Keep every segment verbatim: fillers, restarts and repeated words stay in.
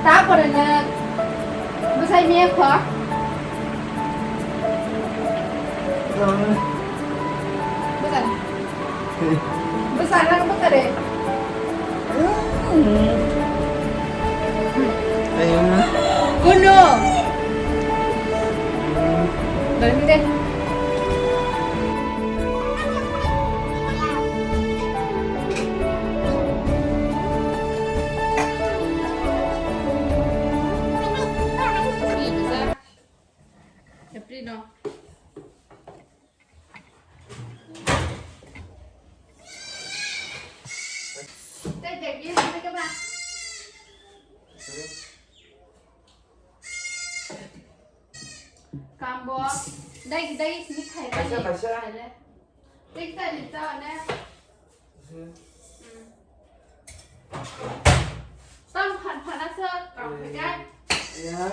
Tapore na bwsai miya kho. Bwsai. Bwsai na bwsai re. Kuno. Dai de. April no. Tei bag ye hai ka ba? Kambo. Dai, dai, sini khai ba. Kaisa, kaisa. Khai le. Tei ta ni ta ne. Tam phan phan asa kam khai ka. Ya.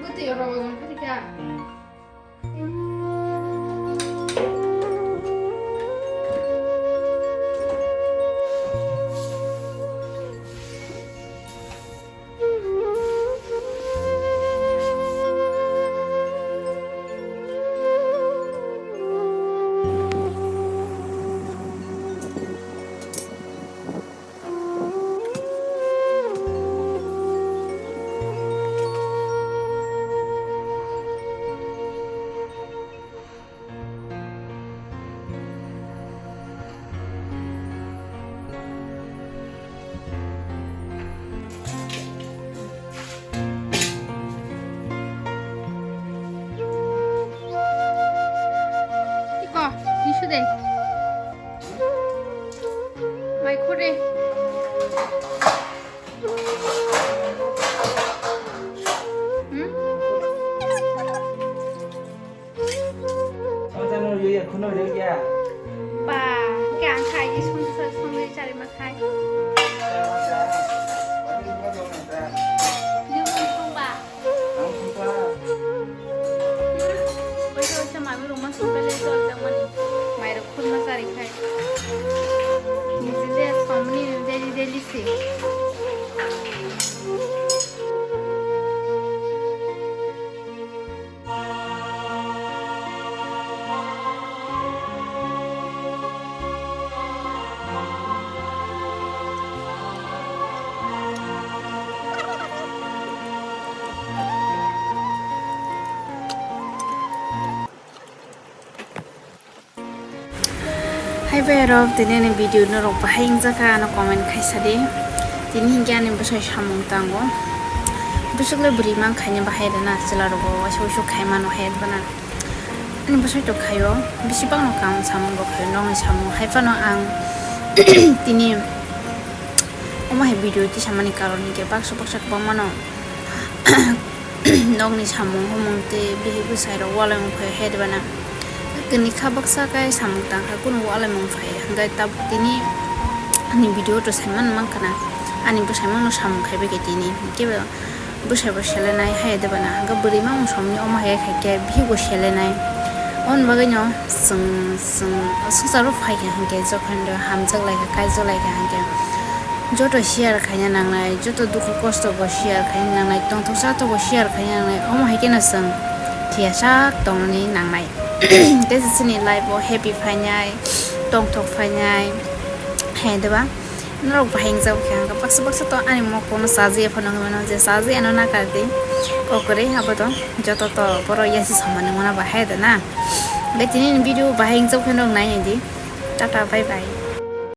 Bwtwi oro wazan kha rikha. Iko, nisu de. Mai khore. Hmm? Ba, hwnkhe ang khai di song, song, songwi chari ma khai. Nini song ba? Waisa, waisa manwi rwma song khe le chol jakmani. Mairok khurma chari khai. Niji je somni daily, daily se. Hai bai rok, tini ani video norok bahai wngjakha, ano comment khaisa di. Tini hinkhe ani bwsai samung tango. Bwswk le bwrwi mankhaini bahai rwna, chwla rogo waisa waisa khai mano hai rwna. Ani bwsai to khaio, bisi bangno kaam samung rok khaio, nokni samung hai phano ang tini omo hai video tisamani karon hinkhe baksa baksa kwbangmano nokni samung humung tei bihik bwsai rok walai mung phai hai rwna. Kini kha baksa khe samung tangkha kunu walai mung phai hwnkhe tabuk tini ani video to sai man mankha na ani bwsai mano samung khai bai khe tini hinkhe. Bwsai bo selenai hai de bana, hwnkhe bwrwi mamung somni omo hai khaikhe bihik bo selenai. Aboni bagwino chwng, chwng swngcharo phaikha hinkhe jokhon do hamjak laikha, kaijak laikha hinkhe joto share khaina nangnai, joto dukhu kosto bo share khaina nangnai, tongthok chathok bo share khaina nangnai, omo hai kheno chwng phiya sak tongmani nangnai. Tei chini life o happy phainai, tongthok phainai, hai de ba? Norok bahai wngjak khe ang baksa baksa to ani mokol no chajiya phano hwnwi mano je chajiya no nakar di. Kokore abo to joto to borok yasi samani mano bahai da na. Be tini ni video bahai wngjak khe norok nai di. Tata bye bye.